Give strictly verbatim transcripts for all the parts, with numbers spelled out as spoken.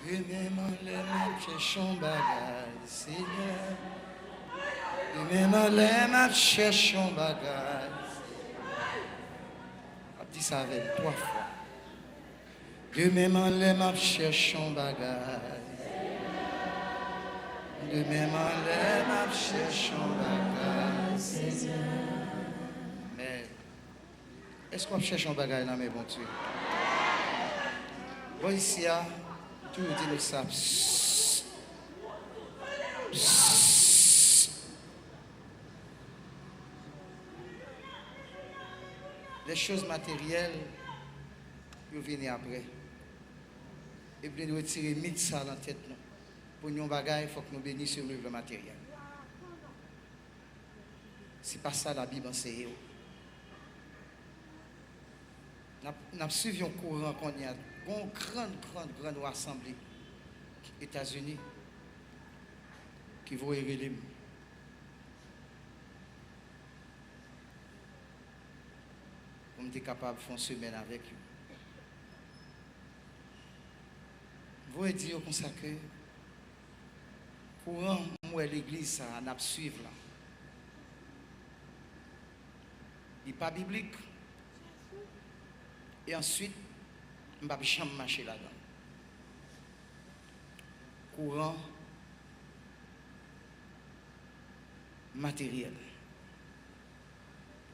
Demen m anlè m ap chèche yon bagay, Senyè. Demen m anlè m ap chèche yon bagay. Ap di sa avè m twa fwa. Demen m anlè m ap chèche yon bagay. Demen m anlè m ap chèche yon bagay, Senyè. Amen. Èske w ap chèche yon bagay nan men Bondye? Bò isi a, toujou di nou sa. Psst. Psst. Les choses matérielles, yo vini apre. E pou nou retire mit sa nan tèt nou. Pou nou yon bagay, fòk nou beni se levle materyèl. Se pa sa Labib anseye w. N ap, n ap swiv yon kouran kounye a. Gon grann, grann, grann rasanble Etazini ki voye rele m pou m te kapab fè yon semèn avèk yo. M voye di yo konsa ke kouran m wè legliz sa a n ap swiv la, li pa biblik. E answit, m p ap janm mache ladan l. Kouran materyèl.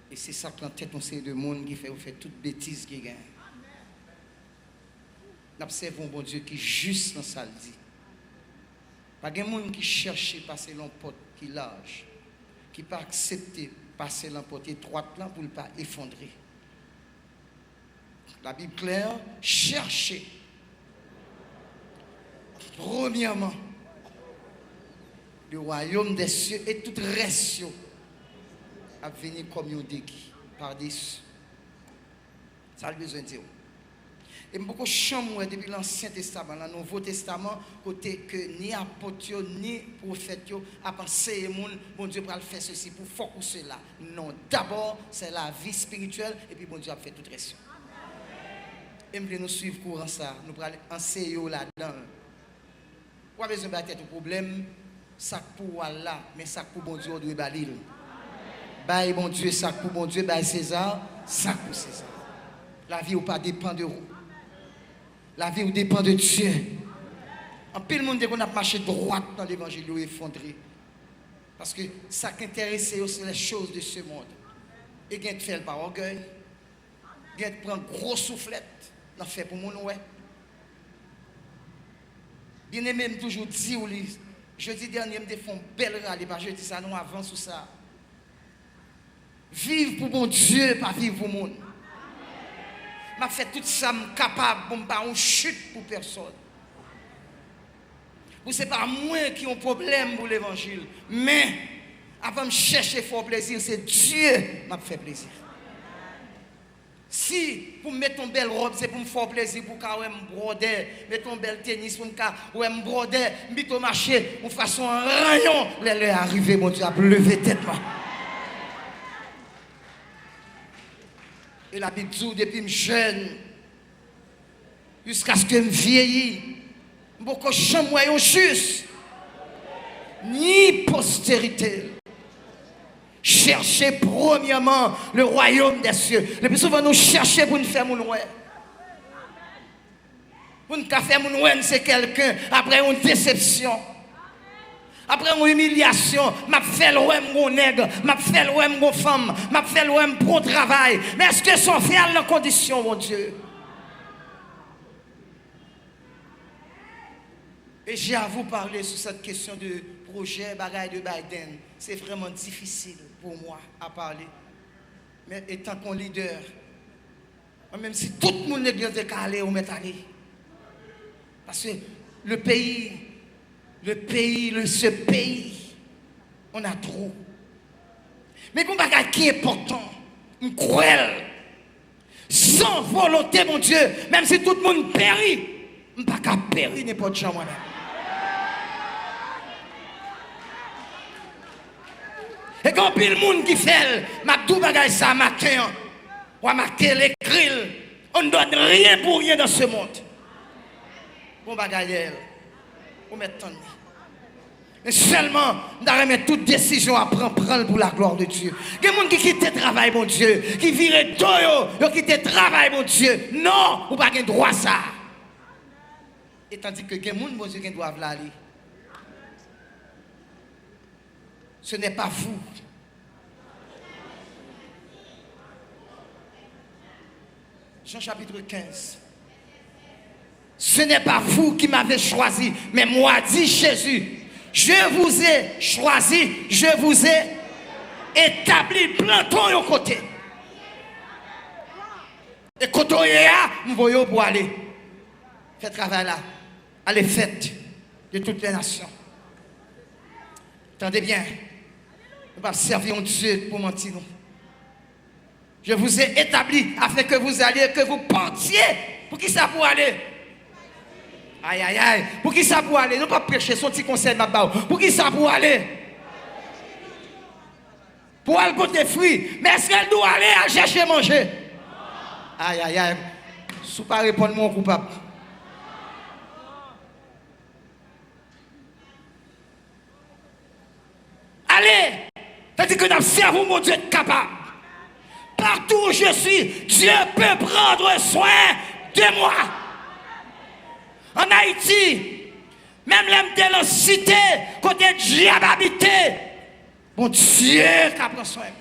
E se sa k nan tèt yon seri de moun ki fè yo fè tout betiz ki genyen. N ap sèvi yon Bondye ki jis nan sa l di. Pa gen moun ki chèche pase l yon pòt ki laj, ki pa aksepte pase l nan pòt etwat lan pou l pa efondre. Labib klè, chèche premyèman le royaume des cieux e tout rès yo ap vini kòm yon degi, par dessus. Sa l bezwen di w. E m poko janm wè depi Lansyen Testaman, nan Nouvo Testaman, kote ke ni apot yo, ni pwofèt yo ap anseye moun, Bondye pral fè sesi pou fòk ou sela. Non, dabò, se lavi espirityèl, epi Bondye ap fè tout rès yo. E m vle nou swiv kouran sa, nou pral anseye w ladan l. Ou pa bezwen bay tèt ou pwoblèm, sa k pou w al la, men sa k pou Bondye w dwe ba li l. Bay Bondye sa k pou Bondye, bay Seza sa k pou Seza. Lavi w pa depann de ou. Lavi w depann de Dye. Anpil moun te konn ap mache dwat nan levanjil, yo efondre. Paske sa k enterese yo, se les choses de ce monde. E gen k fè l pa ògèy. Gen pran gwo souflèt nan fè pou moun wè. Byeneme, m toujou di w li, jedi dènye, m te fè yon bèl rale, pa jedi sa non, avan sou sa. Viv pou Bondye, pa viv pou moun. M ap fè tout sa m kapab pou m pa yon chit pou pèsòn. Pou se pa mwen ki yon pwoblèm pou levanjil, men avan m chèche fè w plezi, se Dye m ap fè plezi. Si pou m met yon bèl wòb, se pou m fè w plezi, pou w ka wè m bwòdè, met yon bèl tenis pou m ka wè m bwòdè, m pito mache yon fason an ranyon, lè lè a rive, Bondye ap leve tèt mwen. E Labib di w, depi m jèn, jiskaske m vyeyi, m poko janm wè yon jis, ni posterite l. Chèche premyèman le royaume des cieux. Le pli souvan, nou chèche pou n fè moun wè. Pou n ka fè moun wè n se kèlken, apre yon desepsyon, apre yon imilyasyon, m ap fè l wè m gon nèg, m ap fè l wè m gon fanm, m ap fè l wè m pran travay. Men èske sa w fè al nan kondisyon Bondye? Et j'ai à vous parler sur cette question de projet, bagay de Biden. C'est vraiment difficile pour moi à parler. Men etan ke yon lidè, mwen menm, si tout moun legliz te ka ale, ou mèt ale. Paske le peyi, le peyi, le, ce pays, on a trop. Men gon bagay ki enpòtan, m kwè l. San volonte Bondye, menm si tout moun peri, m pa ka peri nenpòt jan mwen menm. E gen anpil moun ki fè l, m ap di w bagay sa maten an. Ou remake l ekri l, on ne donne rien pour rien dans ce monde. Bon bagay dèyè l. Ou mèt tann li. Men sèlman, m ta renmen tout desizyon w ap pran, pran l pou la glwa de Dye. Gen moun ki kite travay Bondye, ki vire do yo, yo kite travay Bondye. Non, ou pa gen dwa sa. E tandis ke gen moun Bondye gen dwa vle ale. Ce n'est pas vous. Jean chapitre quinze. Ce n'est pas vous qui m'avez choisi, mais moi, dit Jésus, je vous ai choisi, je vous ai établi, planté yon kote. E kote w ye a, m voye w pou ale. Fè travay la. Allez, faites de toutes les nations. Tande byen. Nou p ap sèvi yon Dye pou manti nou. Je vous ai établi afin que vous alliez, que vous partiez. Poukisa pou ale? Ay, ay, ay. Poukisa pou ale? Nou p ap preche, se yon ti konsèy m ap ba w. Poukisa pou ale? Pou al pote fwi. Men èske l di w ale al chèche manje? Ay, ay, ay. Si w pa reponn mwen, w koupab. Ale! Tandis que n ap sèvi yon Bondye k kapab. Partout où je suis, Dieu peut prendre soin de moi. Ann Ayiti, menm lè m te nan site kote dyab abite, Bondye ka pran swen m.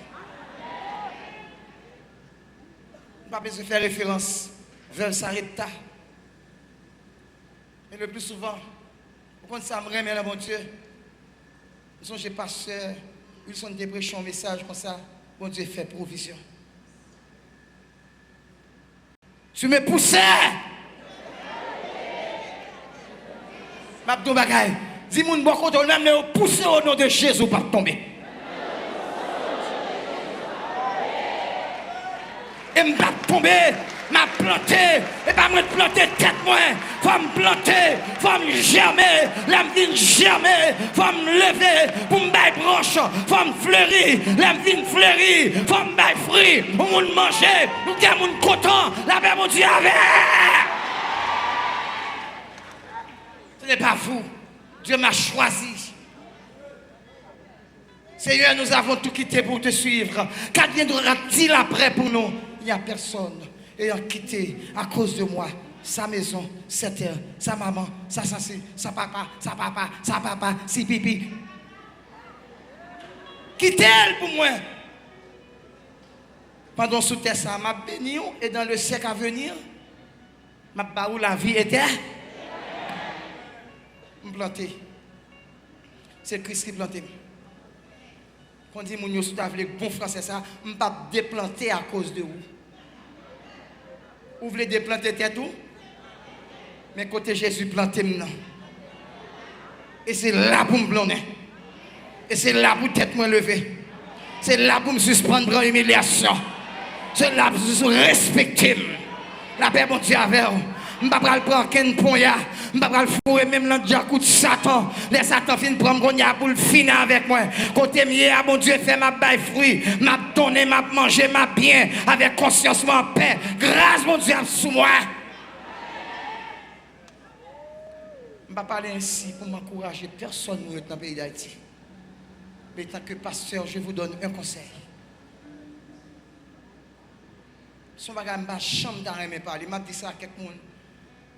M pa bezwen fè referans Veuve Sarepta. E le pli souvan, ou konn sa m renmen nan Bondye? M sonje pastè Wilson te preche yon mesaj konsa, Bondye fè pwovizyon. Tu me pousses! M ap di w bagay. Di moun bò kote w, menm lè yo pouse w, o non de Jezi, w p ap tonbe. E m p ap tonbe, m ap plante. E pa mwen k plante tèt mwen. Fò m plante, fò m jèmen. Lè m fin jèmen, fò m leve pou m bay branch. Fò m fleri, lè m fin fleri, fò m bay fwi. Yon moun manje, yon kè moun kontan. Lapè Bondye avè. Ce n'est pas vous. Dieu m'a choisi. Seigneur, nous avons tout quitté pour te suivre. Qu'adviendra-t-il après pour nous? Il n'y a personne ayant quitté à cause de moi sa maison, sa tè, sa manman, sa sasi, sa papa, sa papa, sa papa, si pipi. Kite l pou mwen. Pandan w sou tè sa a, m ap beni w, e dans le siècle à venir, m ap ba ou lavi etè. M plante. Se Kris ki plante m. Kon di moun yo, si w ta vle bon fransè sa, m p ap deplante akoz de ou. Ou vle deplante tèt ou? Men kote Jezi plante m nan. E se la pou m plonnen. E se la pou tèt mwen leve. Se la pou m sispann pran imilyasyon. Se la pou m respekte m. Lapè Bondye avè w. M pa pral pran okenn ponya. M pa pral foure men m nan djakout Satan. Lè Satan fin pran m kounye a pou l fini avèk mwen. Kote m ye a, Bondye fè m ap bay fwi. M ap donnen, m ap manje, m ap byen. Avèk konsyans mwen anpè. Gras Bondye ap sou mwen. M pa pale ensi pou m ankouraje pèsonn moun yo t nan peyi Dayiti. Men tanke pastè, je vous donne un conseil. Se yon bagay m pa janm ta renmen pale. M ap di sa a kèk moun.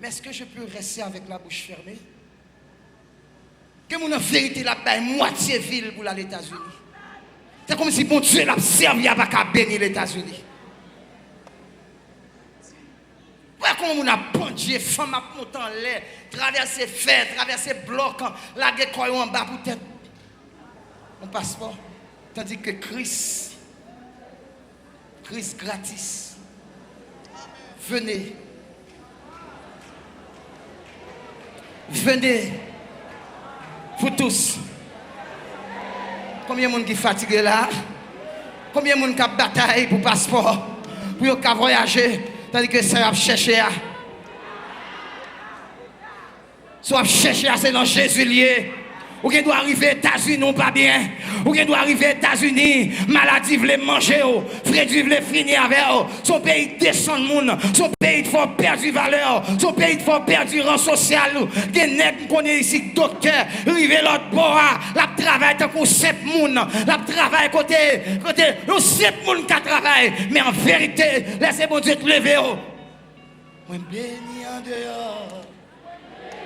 Mais est-ce que je peux rester avec la bouche fermée? Gen moun an verite l ap bay mwatye vi l pou l al Etazini. Se kòmsi Bondye l ap sèvi a pa ka beni Letazini. Wè kòman moun ap pandye, fanm ap monte anlè, travèse fè, travèse blòk, lage kò yo anba poutèt yon paspò. Tandis que Christ, Christ gratis. Venez. Venez. Vous tous. Konbyen moun ki fatige la? Konbyen moun k ap batay pou paspò? Pou yo ka vwayaje, tandis que sa y ap chèche a. Si w ap chèche a, se nan Jezi l ye. Ou gen dwa rive Etazini, ou pa byen. Ou gen dwa rive Etazini, maladi vle manje w, fredi vle fini avè w. Se yon peyi desann moun, se yon peyi k fè w pèdi valè w, se yon peyi k fè w pèdi ran sosyal ou. Gen nèg m konnen isi k doktè, rive lòt bò a, l ap travay tankou senp moun, l ap travay kote, kote yon senp moun ka travay. Men an verite, lè se Bondye k leve w, mwen beni andeyò.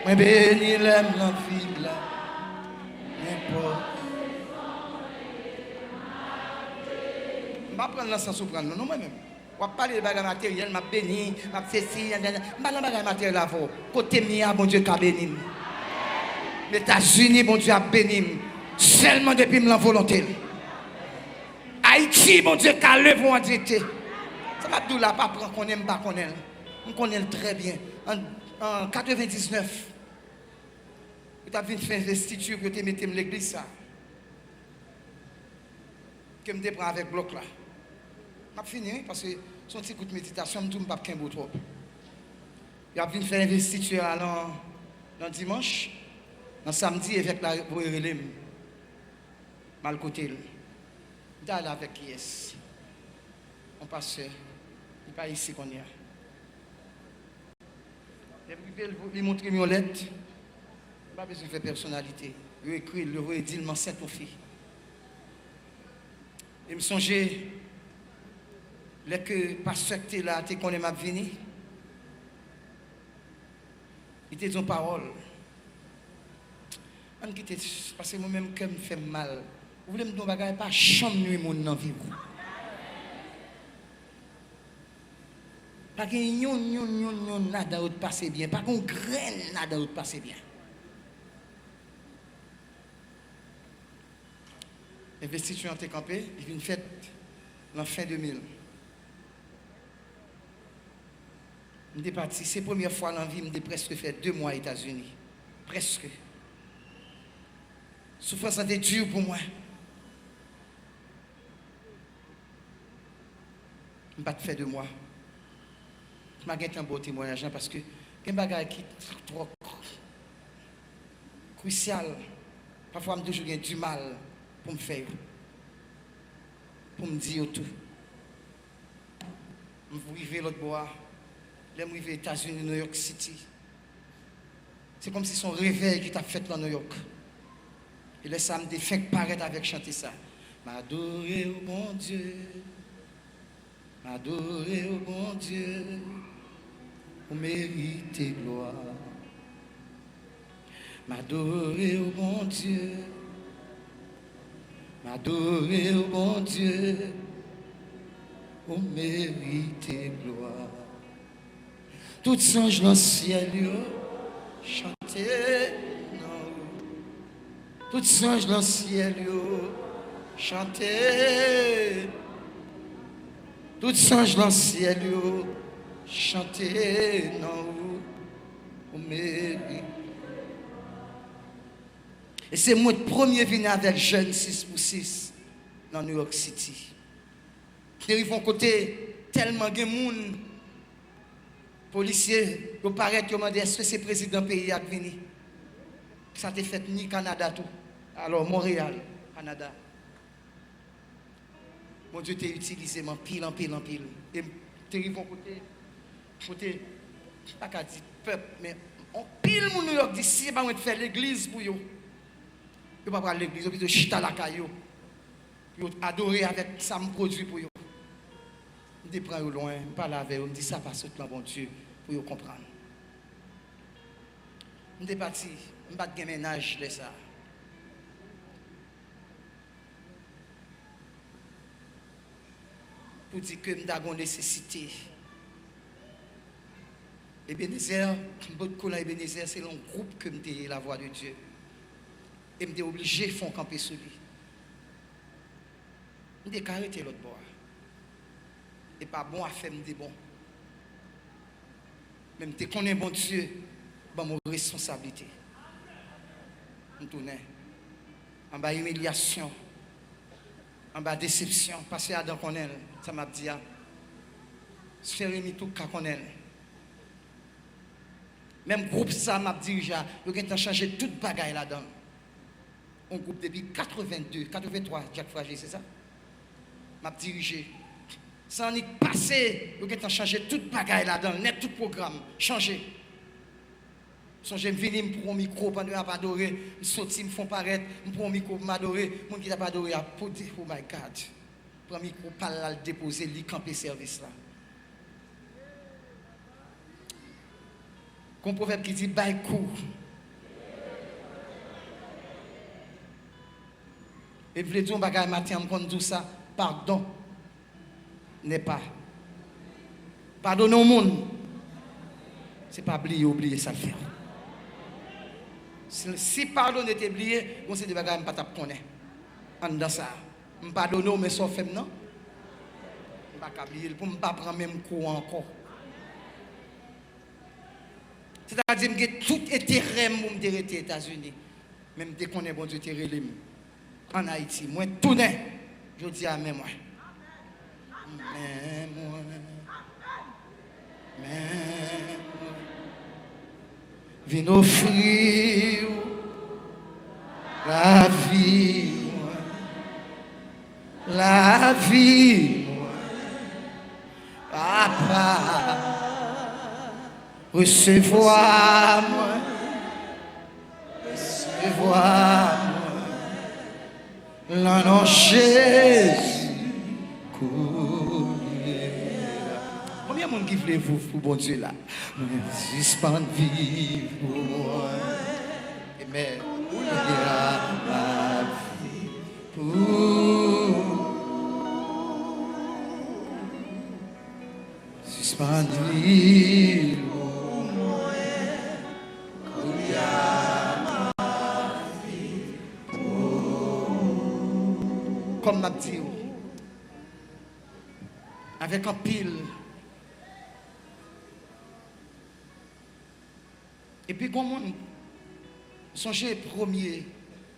Mwen beni lè m nan vil la. Nenpòt. M pa pran l nan sans ou pran l, non, non, mwen menm. W ap pale de bagay materyèl, m ap beni, m ap sesi, nanana. M pa nan bagay materyèl avè w. Kote m ye a, Bondye ka beni m. M Etazini, Bondye ap beni m. Sèlman depi m nan volonte l. Ayiti, Bondye ka leve w an dyete. Sa m ap di w la, pa pran konnen m pa konnen l. M konnen l trè byen. An, an katrevendiznèf, yo t ap vin fè envestiti pou yo te mete m legliz sa a, ke m te pran avèk blòk la. M ap fini, wi, paske se yon ti kout meditasyon, m tou m p ap kenbe w twòp. Y ap vin fè envestiti a nan, nan dimanch. Nan samdi, evèk la voye rele m. M al kote l. M t ale avèk kiyès? Yon pastè. Li pa isi kounye a. Lè m rive, li montre m yon lèt. M pa bezwen fè pèsonalite. Yo ekri l, yo voye di l m ansent yon fi. E m sonje, lè ke pastè k te la a te konnen m ap vini, li te di yon pawòl. Ann kite, paske mwen menm kè m fè m mal. Ou vle m di yon bagay, pa janm nwi moun nan vi w. Pa gen yonn, yonn, yonn, yonn ladan yo t pase byen. Pa gen yon grenn ladan yo t pase byen. Envestiti an te kanpe, li vin fèt nan fen de mil. M te pati, se premyè fwa nan vi m, m te prèske fè de mwa Etazini. Prèske. Soufrans lan te di pou mwen. M pa t fè de mwa. M pa gentan ba w temwayaj lan paske gen bagay ki twò krisyal. Pafwa m toujou gen dimal pou m fè yo, pou m di yo tou. M rive lòt bò a. Lè m rive Etazini, New York City, se kòmsi se yon revèy ki t ap fèt nan New York. E lè sa a, m te fenk parèt avèk chante sa. M adore w, Bondye. M adore w, Bondye. Ou merite glwa. M adore w, Bondye. M adore w, Bondye. Ou merite glwa. Tout zanj nan syèl yo chante nan ou. Tout zanj nan syèl yo chante. Tout zanj nan syèl yo chante nan ou. Ou meri. E se mwen k premye vini avèk jèn sis pou sis nan New York City. Te rive yon kote, tèlman gen moun, polisye, yo parèt, yo mande èske se prezidan peyi a k vini. Sa te fèt ni Kanada tou. Alò, Monreyal, Kanada. Bondye te itilize m anpil, anpil, anpil. E m te rive yon kote, kote, m pa ka di pèp, men anpil moun New York di, si se pa mwen t fè legliz pou yo, yo pa pral legliz, yo pito chita lakay yo. Pou yo adore avèk sa m pwodui pou yo. M te pran yo lwen, m pale avè yo, m di sa pa sot nan Bondye pou yo konprann. M te pati, m pa t gen mennaj lè sa a. Pou di ke m ta gon nesesite. Ebenezer, m pot kou nan Ebenezer, se yon gwoup ke m te ye, La Voix de Dieu. E m te oblije fè yon kanpe sou li. M te ka rete lòt bò a. E pa bon afè m te bon. Men m te konnen Bondye ban m yon responsablite. M tounen anba imilyasyon, anba desepsyon. Pastè Adan konnen l, sa m ap di a. Sè Remi tou ka konnen l. Menm gwoup sa m ap dirije a, yo gentan chanje tout bagay ladan l. Yon gwoup depi katrevenndde, katrevenntwa, Dyak Fraje, se sa? M ap dirije. San annik pase, yo gentan chanje tout bagay ladan l nèt, tout pwogram chanje. Sonje m vini, m pran mikwo pandan y ap adore, m soti, m fon parèt, m pran mikwo pou m adore, moun ki t ap adore a pote, oh my God. Pran mikwo pa l la, l depoze, li kanpe sèvis la. Gon pwovèb ki di, bay kou. E m vle di yon bagay maten an, m konn di w sa, pardon n'est pas. Padone yon moun, se pa bliye w bliye sa l fè w. Si, si padone te bliye, gon seri de bagay m pa t ap konnen anndan sa a. M padone w, men sa w fè m nan, m pa ka bliye l pou m pa pran menm kou an ankò. Sètadi, m gen tout enterè m pou m te rete Etazini, men m te konnen Bondye te rele m ann Ayiti. Mwen tounen jodi a, men mwen. Men mwen. Men mwen. Vin ofri w lavi mwen. Lavi mwen. Papa, resevwa mwen. Resevwa mwen. Nan non Jezi, kounye a. Konbyen moun ki vle viv pou Bondye la? Mwen sispann viv pou mwen. Amen. Kounye a, m ap viv pou Sispann viv pou mwen, kounye a m ap viv pou ou. Kòm m ap di w, avèk anpil. Epi gon moun, sonje premye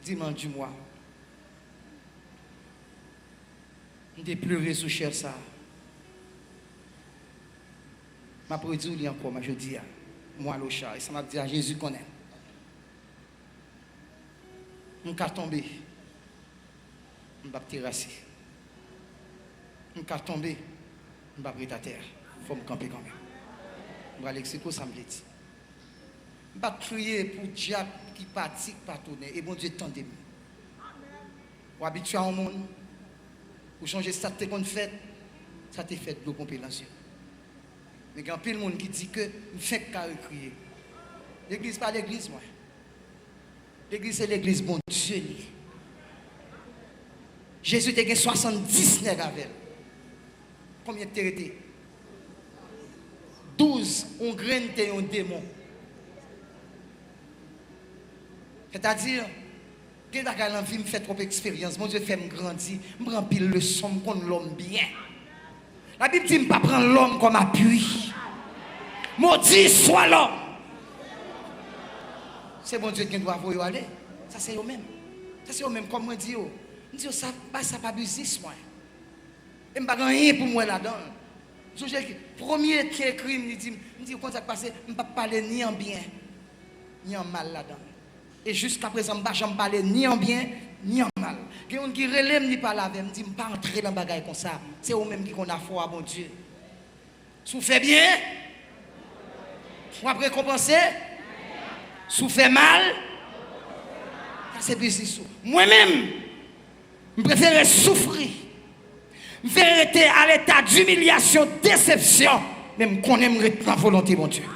dimanch di mwa, m te plere sou chè sa a. M ap redi w li ankò, m, jodi a. Mwa Locha, e sa m ap di a, Jezi konnen. M ka tonbe, m p ap terase. M ka tonbe, m p ap ret atè a. Fò m kanpe kanmenm. M pral eksplike w sa m vle di. M pa t kriye pou dyab ki pati, k pa tounen, e Bondye tande m. Ou abitye a yon moun, ou sonje sa k te konn fèt, sa te fè dlo ponpe nan zye m. Men gen anpil moun ki di ke m fenk ka rekriye. Legliz pa legliz mwen. Legliz se legliz Bondye li ye. Jezi te gen swasanndis nèg avè l. Konbyen ki te rete? Douz, yon grenn te yon demon. Sètadi, gen bagay nan vi m fè twòp eksperyans. Bondye fè m grandi. M pran anpil leson, m konn lòm byen. Labib di m pa pran lòm kòm apui. Modi swa lòm. Se Bondye ki gen dwa voye w ale. Sa se yo menm. Sa se yo menm, kòm mwen di yo. M di yo sa, bagay sa pa biznis mwen. E m pa gen anyen pou m wè ladan l. M sonje ki premye ki ekri m, li di m, m di, ou konn sa k pase? M p ap pale ni an byen, ni an mal ladan l. E jiskaprezan, m pa janm pale ni an byen, ni an mal. Gen youn ki rele m, li pale avè m, m di, m pa antre nan bagay konsa. Se ou menm ki konn afè w a Bondye. Si w fè byen, w ap rekonpanse. Si w fè mal, sa se biznis ou. Mwen menm, m prefere soufri. M prefere rete a leta dimilyasyon, desepsyon, men m konnen m ret nan volonte Bondye.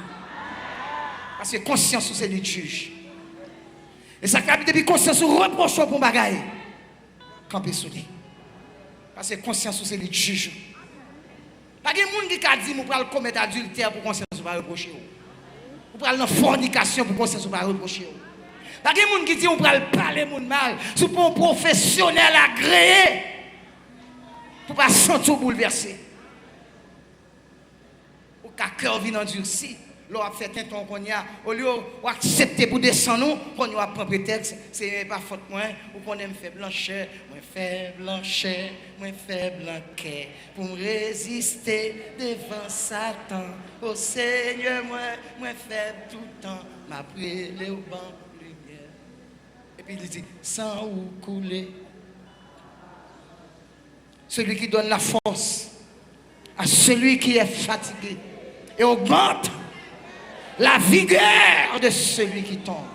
Paske konsyans ou se li k jij. E sa k ap depi konsyans ou repwoche w pou yon bagay, kanpe sou li. Paske konsyans ou se li k jij ou. Pa gen moun ki ka di m ou pral komèt adiltè pou konsyans ou pa repwoche w. Ou pral nan fònikasyon pou konsyans ou pa repwoche w. Pa gen moun ki di w ou pral pale moun mal, si w pa yon pwofesyonèl agreye, pou w pa santi w boulvèse. Ou ka kè w vin andisi. Lè w ap fè tenten w kounye a, olye w aksepte pou desann ou, kounye a w ap pran pretèks, Senyè, e pa fòt mwen, ou konnen m fè blanchè, mwen fè blanchè, mwen fè blankè. Pou m reziste devan Satan, o Senyè, mwen, mwen fèb toutan, m ap rele w ban m limyè. Epi li di, san ou koule. Celui qui donne la force à celui qui est fatigué et augmente la vigueur de celui qui tombe.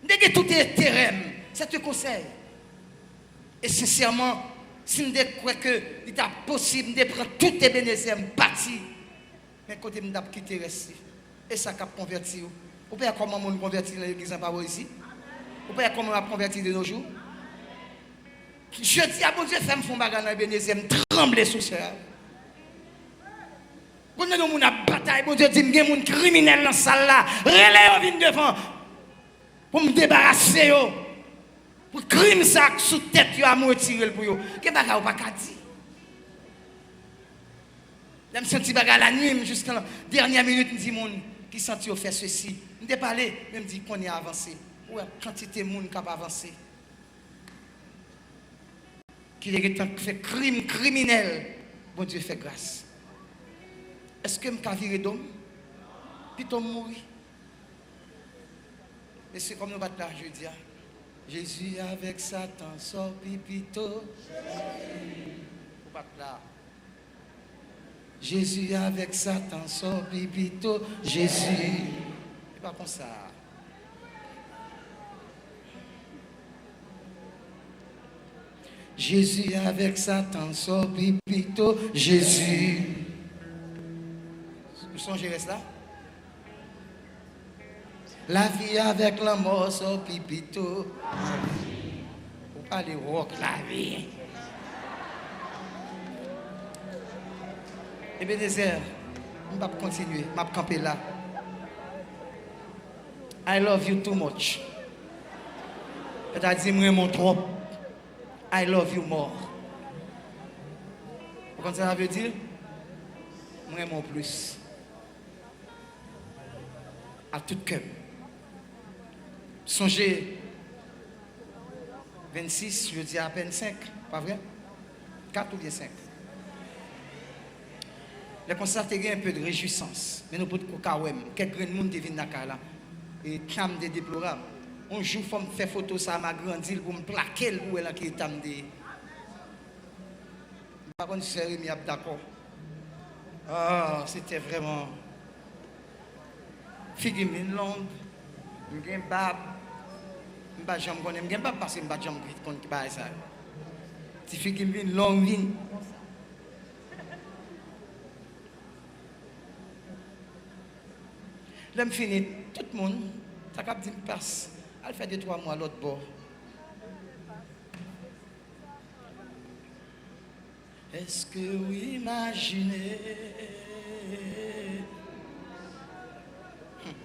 M te gen tout enterè m, se te konsèy. E sensèman, si m te kwè ke li t ap posib, m te pran tout Ebenezer, m pati. Men kote m t ap kite rès li? E sa k ap konvèti yo? Ou pa wè kòman moun konvèti nan legliz an pa bò isi? Ou pa wè kòman y ap konvèti de nos jours? Jodi a, Bondye fè m fè yon bagay nan Ebenezer, m tranble sou sè a. Kounye a, yon moun ap batay, Bondye di m gen moun kriminèl nan sal la, rele yo vin devan pou m debarase yo. Pou krim sa k sou tèt yo a, m retire l pou yo. Gen bagay ou pa ka di. Lè m santi bagay la nwi m jiska dènyè minit, m di moun ki santi yo fè sesi. M te pale, men m di kounye a avanse. Ou wè kantite moun k ap avanse. Ki te gentan fè krim kriminèl, Bondye fè gras. Èske m ka vire do m? Pito m mouri. Mesye, kòm nou pa t la jodi a, Jezi avèk Satan, sa w pi pito. Ou pa t la. Jezi avèk Satan, sa w pi pito. Jezi. Se pa konsa. Jezi avèk Satan, sa w pi pito. Jezi. Ou sonje rès la? Lavi avèk lanmò, sa w pi pito. Ou pale wòk lavi. Ebenezer, m p ap kontinye, m ap kanpe la. I love you too much. Sètadi, m renmen w twòp. I love you more. Ou konn sa sa vle di? M renmen w plis. A tout kè m. Sonje, vennsis, jodi a apèn senk, pa vre? Kat oubyen senk? Lè konsa, te gen enpe de rejwisans, men nou potko ka wè m. Kèk grenn moun te vin lakay la. Eta m te deplorab. Yon jou, fò m fè foto sa a, m agrandi l pou m plake l pou w wè nan ki eta m te ye. M pa konn si sè Remy ap dakò. Ah, se te vrèman. Figi m vin long, m gen bab. M pa janm konnen m gen bab paske m pa t janm konn bagay sa yo. Ti figi m vin long, vin. Lè m fini, tout moun ta kab di m, pas, al fè de twa mwa lòt bò. Èske w imajine? Hmm.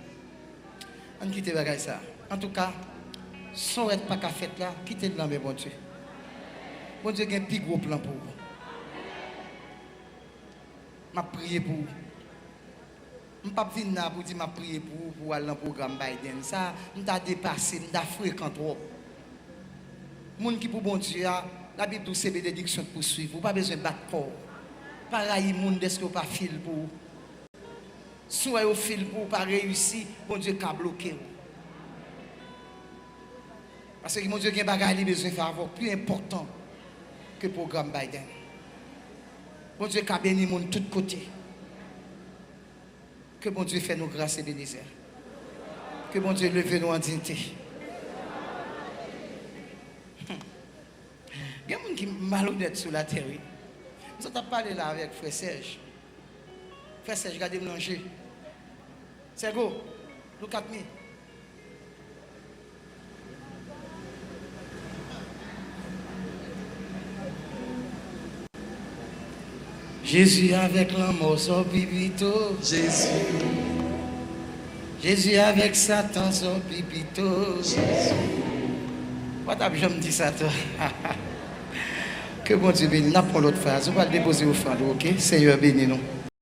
Ann kite bagay sa. Antouka, si w wè pa ka fèt la, kite l nan men Bondye. Bondye gen pi gwo plan pou ou. M ap priye pou ou. M p ap vin la pou di m ap priye pou ou, pou w al nan pwogram Biden. Sa, m ta depase, m ta frekan twòp. Moun ki pou Bondye a, Labib di w se benediksyon k pou swiv ou. Ou pa bezwen bat kò w. Pa rayi moun dèske yo pa fil pou ou. Si w wè yo fil pou ou pa reyisi, Bondye ka bloke w. Paske Bondye gen bagay li bezwen fè avè w pi enpòtan ke pwogram Biden. Bondye ka beni moun tout kote. Ke Bondye fè nou gras, Ebenezer. Ke Bondye leve nou an diyite. Gen moun ki malonèt sou latè, wi. M sot ap pale la avèk frè Sèj. Frè Sèj, gade m nan je. Sègo, look at me. Jezi avèk lanmò, sa w pi pito. Jezi. Jezi avèk Satan, sa w pi pito. Jezi. Ou pa t ap janm di sa tou. Ke Bondye beni. N ap pran lòt fraz. Ou pral depoze ofrann ou, oke? Senyè beni nou.